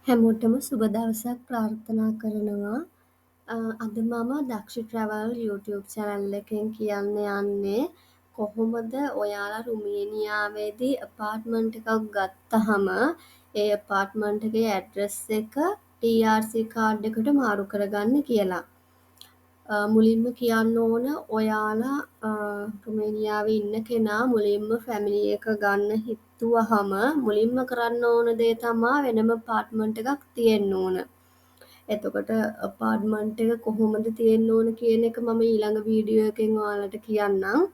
හැමෝටම සුබ දවසක් ප්‍රාර්ථනා කරනවා. අද මම දක්ෂ ට්‍රැවල් YouTube channel එකෙන් කියන්න යන්නේ කොහොමද ඔයාලා රුමේනියාවේදී ඇපාර්ට්මන්ට් එකක් ගත්තහම ඒ ඇපාර්ට්මන්ට් එකේ ඇඩ්‍රස් එක TRC card එකට මාරු කරගන්න කියලා. මුලින්ම කියන්න ඕන, ඔයාලා රුමේනියාවේ ඉන්න කෙනා මුලින්ම ෆැමිලි එක ගන්න හිතුවහම මුලින්ම කරන්න ඕන දේ තමා වෙනම ඇපාර්ට්මන්ට් එකක් තියෙන්න ඕන. එතකොට ඇපාර්ට්මන්ට් එක කොහොමද තියෙන්න ඕන කියන එක මම ඊළඟ වීඩියෝ එකෙන් ඔයාලට කියන්නම්.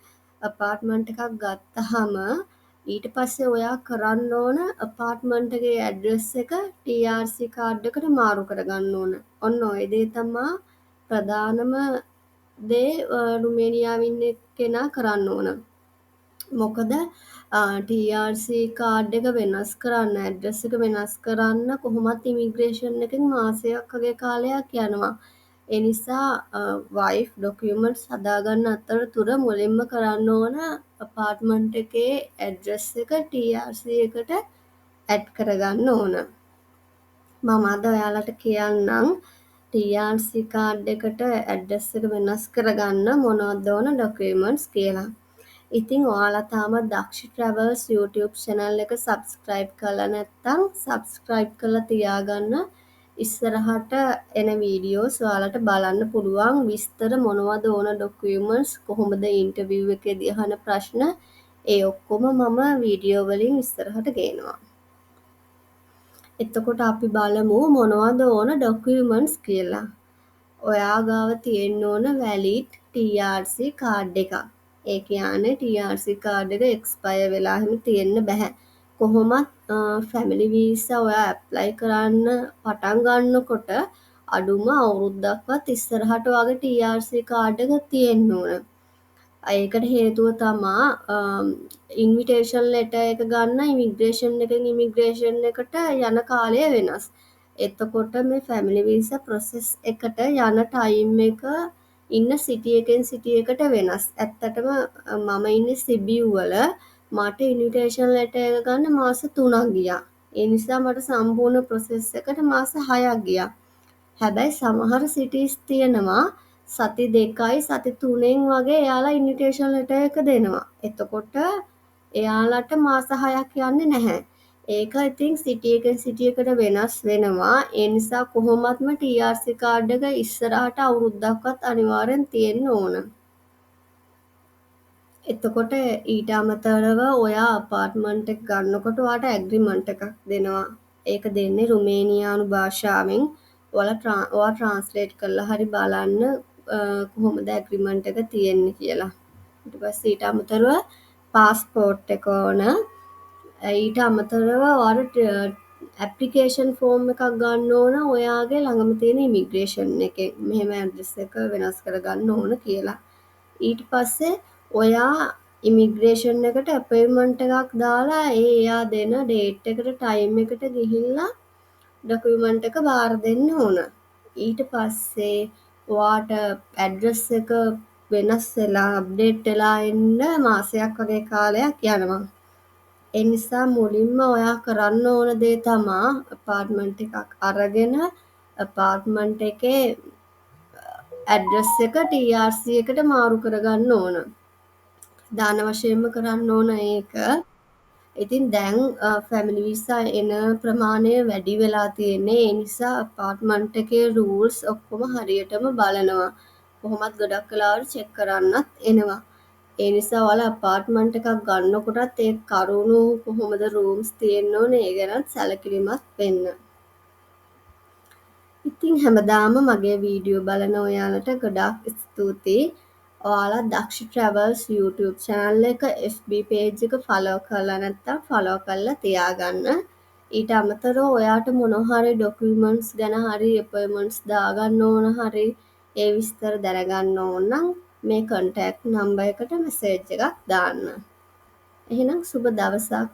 ඇපාර්ට්මන්ට් එකක් ගත්තහම ඊට පස්සේ ඔයා කරන්න ඕන ඇපාර්ට්මන්ට් එකේ ඇඩ්‍රස් එක TRC card එකට මාරු කරගන්න ඕන. ඔන්න ඔය දේ තමා ප්‍රධානම දේ රුමේනියාවේ ඉන්න කෙනා කරන්න ඕන. මොකද TRC card එක වෙනස් කරන්න, ඇඩ්‍රස් එක වෙනස් කරන්න කොහොමත් ඉමිග්‍රේෂන් එකෙන් මාසයක් වගේ කාලයක් යනවා. ඒ නිසා වයිෆ් ඩොකියුමන්ට්ස් හදාගන්න අතරතුර මුලින්ම කරන්න ඕන ඇපාර්ට්මන්ට් එකේ ඇඩ්‍රස් එක TRC එකට ඇඩ් කරගන්න ඕන. මම අද ඔයාලට කියන්නම් TRC card එකට ඇඩ්‍රස් එක වෙනස් කරගන්න මොනවද ඕන ඩොකියුමන්ට්ස් කියලා. ඉතින් ඔයාලා තාම දක්ෂ ට්‍රැවල්ස් YouTube channel එක සබ්ස්ක්‍රයිබ් කරලා නැත්නම් සබ්ස්ක්‍රයිබ් කරලා තියාගන්න. ඉස්සරහට එන වීඩියෝස් ඔයාලට බලන්න පුළුවන්, විස්තර මොනවද ඕන ඩොකියුමන්ට්ස්, කොහොමද ඉන්ටර්විව් එකේදී අහන ප්‍රශ්න, ඒ ඔක්කොම මම වීඩියෝ වලින් ඉස්සරහට ගේනවා. එතකොට අපි බලමු මොනවද ඕන ඩොකියුමන්ට්ස් කියලා. ඔයා ගාව තියෙන්න ඕන වැලිඩ් TRC card එකක්. ඒ කියන්නේ TRC card එක එක්ස්පයර් වෙලා එහෙම තියෙන්න බැහැ. කොහොමත් ෆැමිලි වීසා ඔයා ඇප්ලයි කරන්න පටන් ගන්නකොට අඩුම අවුරුද්දක්වත් ඉස්සරහට ඔයාගේ TRC card එක තියෙන්න ඕන. ඒකට හේතුව තමා ඉන්විටේෂන් ලෙටර් එක ගන්න ඉමිග්‍රේෂන් එකෙන් ඉමිග්‍රේෂන් එකට යන කාලය වෙනස්. එතකොට මේ ෆැමිලි වීසා ප්‍රොසෙස් එකට යන ටයිම් එක ඉන්න සිටි එකෙන් සිටි එකට වෙනස්. ඇත්තටම මම ඉන්නේ සිබිව් වල. මට ඉන්විටේෂන් ලෙටර් එක ගන්න මාස 3ක් ගියා. ඒ නිසා මට සම්පූර්ණ ප්‍රොසෙස් එකට මාස 6ක් ගියා. හැබැයි සමහර සිටිස් තියෙනවා සති 2යි සති 3න් වගේ එයාලා ඉන්විටේෂන් ලෙටර් එක දෙනවා. එතකොට එයාලට මාස 6ක් යන්නේ නැහැ. ඒක ඉතින් සිටි එකෙන් සිටි එකට වෙනස් වෙනවා. ඒ නිසා කොහොමත්ම TRC card එක ඉස්සරහට අවුරුද්දක්වත් අනිවාර්යෙන් තියෙන්න ඕන. එතකොට ඊට අමතරව ඔයා අපාර්ට්මන්ට් එක ගන්නකොට ඔයාට ඇග්‍රිමන්ට් එකක් දෙනවා. ඒක දෙන්නේ රුමේනියානු භාෂාවෙන්. ඔයාලා ඔයා ට්‍රාන්ස්ලේට් කරලා හරි බලන්න කොහොමද ඇග්‍රිමන්ට් එක තියෙන්නේ කියලා. ඊට පස්සේ ඊට අමතරව පාස්පෝර්ට් එක ඕන. ඊට අමතරව ඔයාලට ඇප්ලිකේෂන් ෆෝම් එකක් ගන්න ඕන ඔයාගේ ළඟම තියෙන ඉමිග්‍රේෂන් එකෙන්, මෙහෙම ඇඩ්‍රස් එක වෙනස් කරගන්න ඕන කියලා. ඊට පස්සේ ඔයා ඉමිග්‍රේෂන් එකට අපොයින්ට්මන්ට් එකක් දාලා ඒ එයා දෙන ඩේට් එකට ටයිම් එකට ගිහිල්ලා ඩොකියුමන්ට් එක බාර දෙන්න ඕන. ඊට පස්සේ ඔයාට ඇඩ්‍රස් එක වෙනස් වෙලා අප්ඩේට් වෙලා එන්න මාසයක් වගේ කාලයක් යනවා. ඒ නිසා මුලින්ම ඔයා කරන්න ඕන දේ තමා ඇපාර්ට්මන්ට් එකක් අරගෙන ඇපාර්ට්මන්ට් එකේ ඇඩ්‍රස් එක TRC එකට මාරු කරගන්න ඕන. ප්‍රධාන වශයෙන්ම කරන්න ඕන ඒක. ඉතින් දැන් ෆැමිලි වීසා එන ප්‍රමාණය වැඩි වෙලා තියෙන්නේ. ඒ නිසා ඇපාර්ට්මන්ට් එකේ රූල්ස් ඔක්කොම හරියටම බලනවා. කොහොමත් ගොඩක් වෙලාවට චෙක් කරන්නත් එනවා. ඒ නිසා ඔයාලා ඇපාර්ට්මන්ට් එකක් ගන්නකොටත් ඒ කරුණු, කොහොමද රූම්ස් තියෙන්න ඕනේ, ඒ ගැනත් සැලකිලිමත් වෙන්න. ඉතින් හැමදාම මගේ වීඩියෝ බලන ඔයාලට ගොඩාක් ස්තුතියි. ඔයාලා දක්ෂ ට්‍රැවල්ස් YouTube channel එක, FB page එක ෆලෝ කරලා නැත්නම් ෆලෝ කරලා තියාගන්න. ඊට අමතරව ඔයාට මොනවා හරි ඩොකියුමන්ට්ස් ගැන හරි අපොයින්ට්මන්ට්ස් දාගන්න ඕන හරි ඒ විස්තර දැනගන්න ඕන නම් මේ කන්ටැක්ට් නම්බර් එකට මැසේජ් එකක් දාන්න. එහෙනම් සුබ දවසක්.